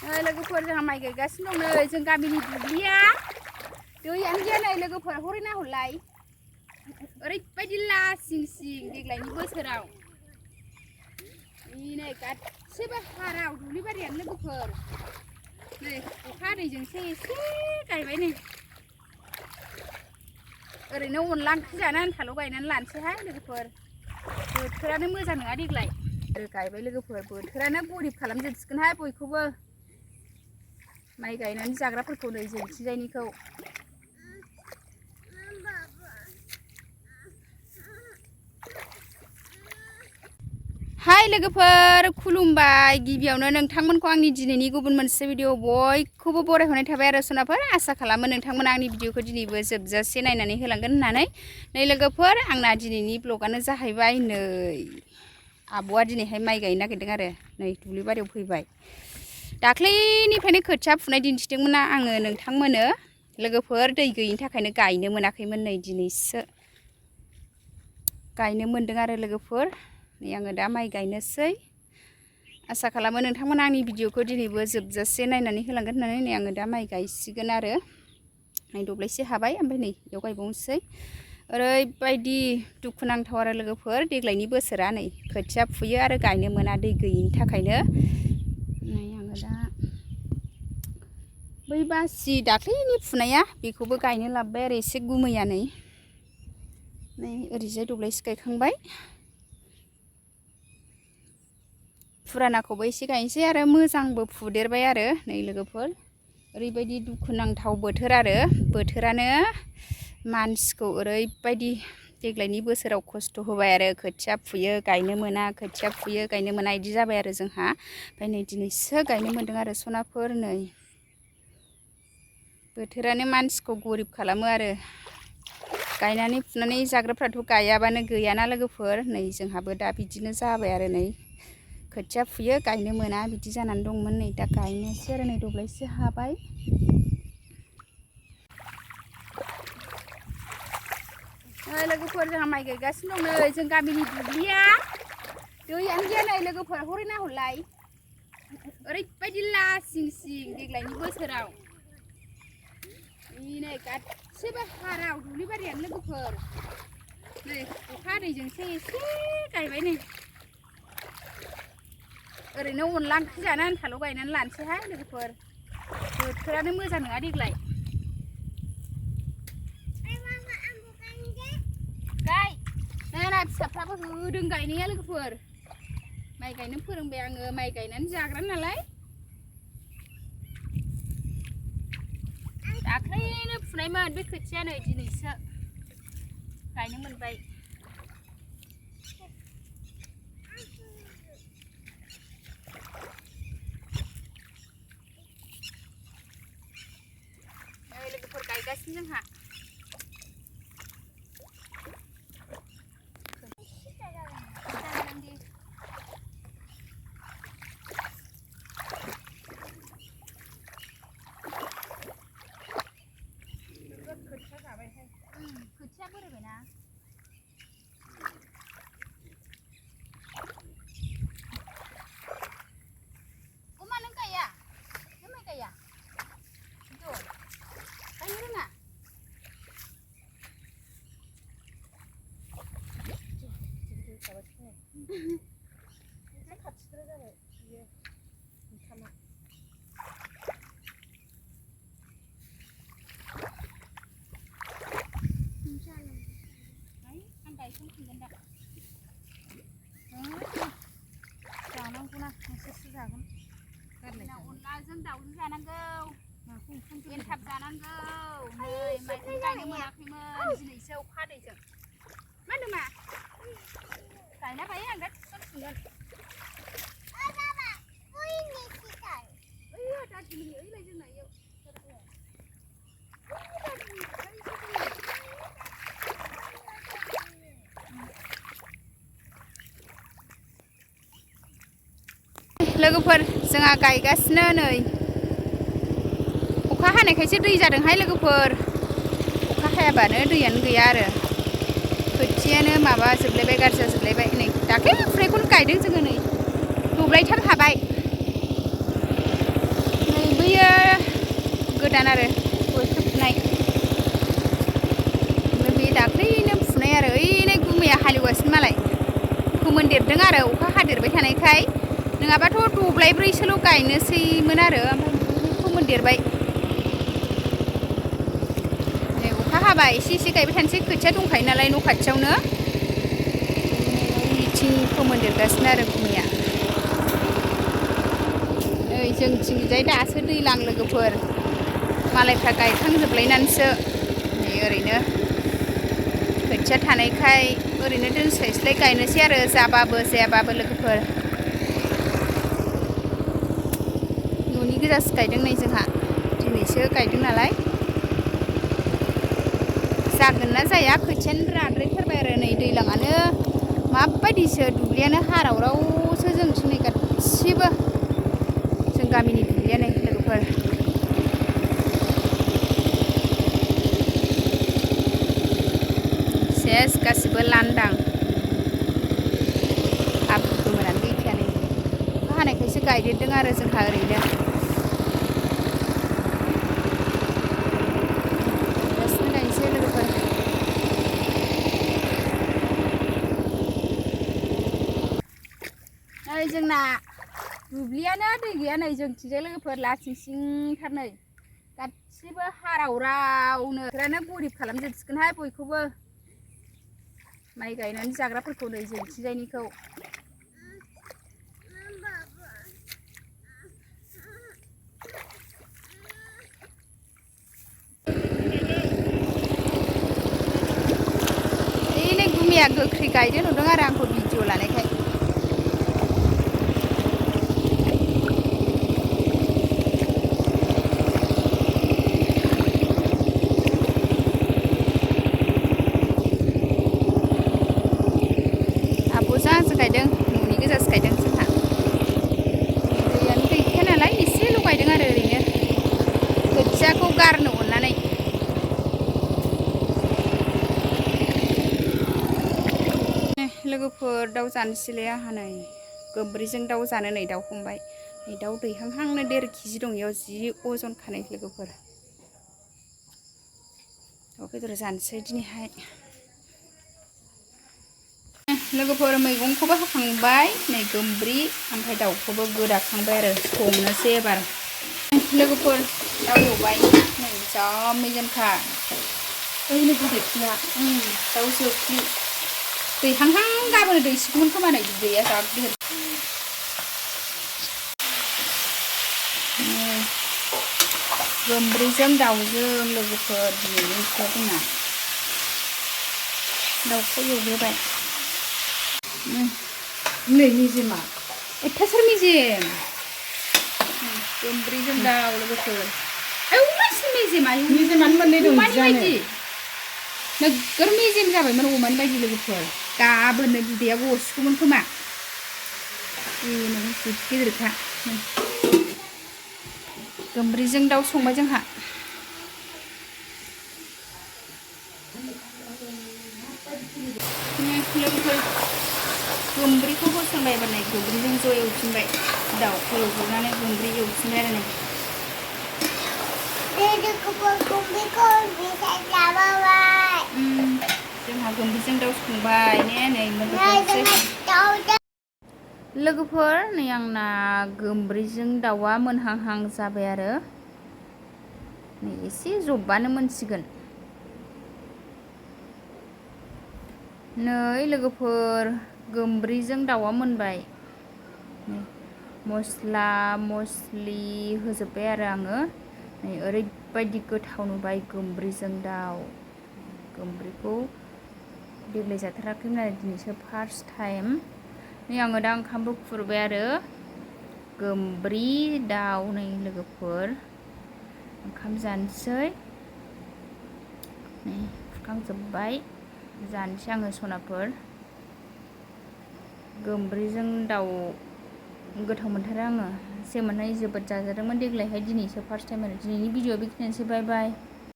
लोगोफोर जोंहा माइ गायगासिनो दं नै जों गामिनि दुब्लिया दैयानो गैया नै लोगोफोर हरै नाहरलाय ओरैबायदि लासिं सिं देग्लायनि बोसोराव नै गासिबो हाराव दुब्लि बारियानो लोगोफोर नै अखा हादैजोंसो एसे गायबाय नै ओरैनो अनला ओंख्रि जानो आन्थाल' गायनानै लानोसैहाय लोगोफोर बोथोरानो मोजां नङा देग्लाय गायबाय लोगोफोर बोथोरानो गरिब खालामजोबसिगोनहाय बयखौबो माइ गायनानै जाग्राफोरखौ नै जोंथिंजायनिखौ हाय लोगोफोर खुलुमबाय गिबियावनो नोंथांमोनखौ आंनि दिनैनि गुबुन मोनसे भिडिअ बयखौबो बरायहरनाय थाबाय आरो सनाफोर आसा खालामो नोंथांमोना आंनि भिडिअखौ दिनैबो जोबजासे नायनानै होलांगोन होननानै नै लोगोफोर आंना दिनैनि ब्लगानो जाहैबाय नै आब'आ दिनैहाय माइ गायनो नागिरदों आरो नै दुब्लि बारियाव फैबाय दाख्लैनिफ्रायनो खोथिया फुनाय दिन्थिदोंमोन आङो नोंथांमोननो लोगोफोर दै गैयिनि थाखायनो गायनो मोनाखैमोन नै दिनैसो गायनो मोनदों आरो लोगोफोर नै आङो दा माइ गायनोसै आसा खालामो नोंथांमोना आंनि भिडिअखौ दिनैबो जोबजासे नायनानै होलांगोन होननानै नै आङो दा माइ गायसिगोन आरो नै दब्लायसे हाबाय ओमफ्राय नै बेयाव गायबावनोसै ओरैबायदि दुखुनांथाव आरो लोगोफोर देग्लायनि बोसोरा नै खोथिया फुयो आरो गायनो मोना दै गैयिनि थाखायनो नै आङो दा बै बासि दाख्लैनि फुनाया बेखौबो गायनो लाबोबाय आरो एसे गुमैया नै ओरैजाय दब्लायसे गायखांबाय फुरानाखौबो एसे गायनोसै आरो मोजांबो फुदेरबाय आरो नै लोगोफोर ओरैबायदि दुखुनांथाव बोथोर आरो बोथोरानो मानसिखौ ओरैबायदि देग्लायनि बोसोराव खस्थ' होबाय आरो खोथिया फुयो गायनो मोना खोथिया फुयो गायनो मोना इदि जाबाय आरो जोंहा ओमफ्राय नै दिनैसो गायनो मोनदों आरो सनाफोर नै बोथोरानो मानसिखौ गरिब खालामो आरो गायनानै फुनानै जाग्राफ्राथ' गायाबानो गैयाना लोगोफोर नै जोंहाबो दा बिदिनो जाबाय आरो नै खोथिया फुयो गायनो मोना बिदि जानानै दंमोन नै दा गायनोसै आरो नै दब्लायसे हाबाय लोगोफोर जोंहा माइ गायगासिनो दं नै जों गामिनि दुब्लिया दैयानो गैया नै लोगोफोर हरै नाहरलाय ओरैबायदि लासिं सिं देग्लायनि बोसोराव नै गासिबो हाराव दुब्लि बारियानो लोगोफोर नै अखा हादैजोंसो एसे गायबाय नै ओरैनो अनला ओंख्रि जानो आन्थाल' गायनानै लानोसैहाय लोगोफोर बोथोरानो मोजां नङा देग्लाय गाय ना फिसाफ्राबो होदों गायनाया लोगोफोर माइ गायनो फोरोंबाय आङो माइ गायनानै जाग्रा नालाय दाख्लैनो फुनायमोन बे खोथिया नै दिनैसो गायनो मोनबाय लोगोफोर गायगासिनो जोंहा खोथिया बोरायबायना अमा नों गाया नों माइ गाया गायनो रोङा खाथिद्राय जाबाय बियो ओंखामा आं गायसनफिनगोन दा जानांगौना नोंसोरसो जागोन अनलाजों दाउजों जानांगौ एनथाब जानांगौ नै माइखौनो गायनो मोनाखैमोन दिनैसो अखा हादैजों मा होनदों मा गायना गायो आं दा थिसनफिनगोन दादिमोननि ओइलाय जोंना इयाव लोगोफोर जोंहा गायगासिनो नै अखा हानायखायसो दै जादोंहाय लोगोफोर अखा हायाबानो दैयानो गैया आरो खोथियानो माबा जोबलायबाय गाज्रि जाजोबलायबाय नै दाख्लै फुनायखौनो गायदों जोङो नै दब्लायथाम हाबाय गोदान आरो फुनाय बे दाख्लैनो फुनाय आरो ओइनै गुमैया हालेवगासिनो मालाय फोमोनदेरदों आरो अखा हादेरबाय थानायखाय नङाबाथ' दब्लायब्रैसोल' गायनोसैमोन आरो ओमफ्राय फोमोनदेरबाय अखा हाबा एसे गायबाय थानोसै खोथिया दंखायो नालाय न' खाथियावनो बिथिं फोमोनदेरगासिनो आरो गुमैया नै जोंथिंजाय दासो दैलां लोगोफोर मालायफ्रा गायखांजोबलायनानैसो नै ओरैनो खोथिया थानायखाय ओरैनो दोनस्लायस्लाय गायनोसै आरो जाबाबो जायाबाबो लोगोफोर न'नि गोजासो गायदों नै जोंहा दिनैसो गायदों नालाय जागोन ना जाया खोथियानो राद्रायथारबाय आरो नै दैलाङानो माबायदिसो दुब्लियानो हारावरावसो जोंथिं नै गासिबो जों गामिनि दुब्लियानो लोगोफोर सेस गासिबो लांदां हाब्रु गोमोनानो गैखाया नै अखा हानायखायसो गायदेरदों आरो जोंहा ओरैनो गासिबो गायनोसै लोगोफोर नै जोंना दुब्लियानो दै गैया नै जोंथिंजाय लोगोफोर लासिं सिंथार नै गासिबो हारावरावनो बिरादनो गरिब खालामजोबसिगोनहाय बयखौबो माइ गायनानै जाग्राफोरखौ नै जोंथिंजायनिखौ ओइनै गुमैया गोख्रै गायदो नुदों आरो आंखौ भिडिअ लानायखाय आब'जों गायदों न'नि गोजासो गायदों जोंहा दैयानो गैखाया नालाय एसेल' गायदों आरो ओरैनो खोथियाखौ गारनो अननानै लोगोफोर दाउ जानोसैलाय आंहा नै गोब्रैजों दाउ जानो नै दाउ हमबाय नै दाउ दैहांहांनो 1.5 केजि दं इयाव जि अजन खानाय लोगोफोर दाउ बेदर जानोसै दिनैहाय लोगोफोर मैगंखौबो हाखांबाय नै गोमब्रि ओमफ्राय दाउखौबो गोदाखांबाय आरो संनोसै एबार लोगोफोर दाउ एवबाय नै जा मेजेमखा ओइनै गिदिरथिया दाउ जोख्लि दैहांहां गाबोन दैसिगौमोन खोमा नै बिदैया जा गिदिर गोमब्रिजों दाउजों लोगोफोर दिनैनि ओंख्रिया जोंना दाउखौ एवग्रोबाय नै मेजेमा अयथासार मेजेम गोमब्रिजों दाउ लोगोफोर आयौ मानसि मेजेमानो मोननै दं जानो नोगोर मेजेम जाबायमोन अमानि बायदि लोगोफोर गाबोननो बिदैया गसिगौमोन खोमा बेनो गिदिरखा गोमब्रिजों दाउ संबाय जोंहा लोगोफोर गोमब्रिखौ होसनबाय एबार नै गोमब्रिजों ज' एवफिनबाय दाउखौ एवग्रोनानै गोमब्रि एवफिनबाय आरो नै जोंहा गोमब्रिजों दाउ संबाय ने नै लोगोफोर नै आंना गोमब्रिजों दाउआ मोनहांहां जाबाय आरो नै एसे जब्बानो मोनसिगोन नै लोगोफोर गोमब्रिजों दाउआ मोनबाय मस्ला मस्लि होजोब्बाय आरो आङो नै ओरैबायदि गोथाव नुबाय गोमब्रिजों दाउ गोमब्रिखौ देग्लाय जाथाराखैमोन आरो दिनैसो फार्स्ट टाइम नै आङो दा ओंखामबो खुरबाय आरो गोमब्रि दाउ नै लोगोफोर ओंखाम जानोसै नै खुरखांजोब्बाय जानोसै आङो सनाफोर गोमब्रिजों दाउ गोथाव मोनथारो आङो सेमोनहाय जोबोद जाजादोंमोन देग्लायहाय दिनैसो फार्स्ट टाइम आरो दिनैनि भिडिअआ बेखिनियानोसै बाय बाय।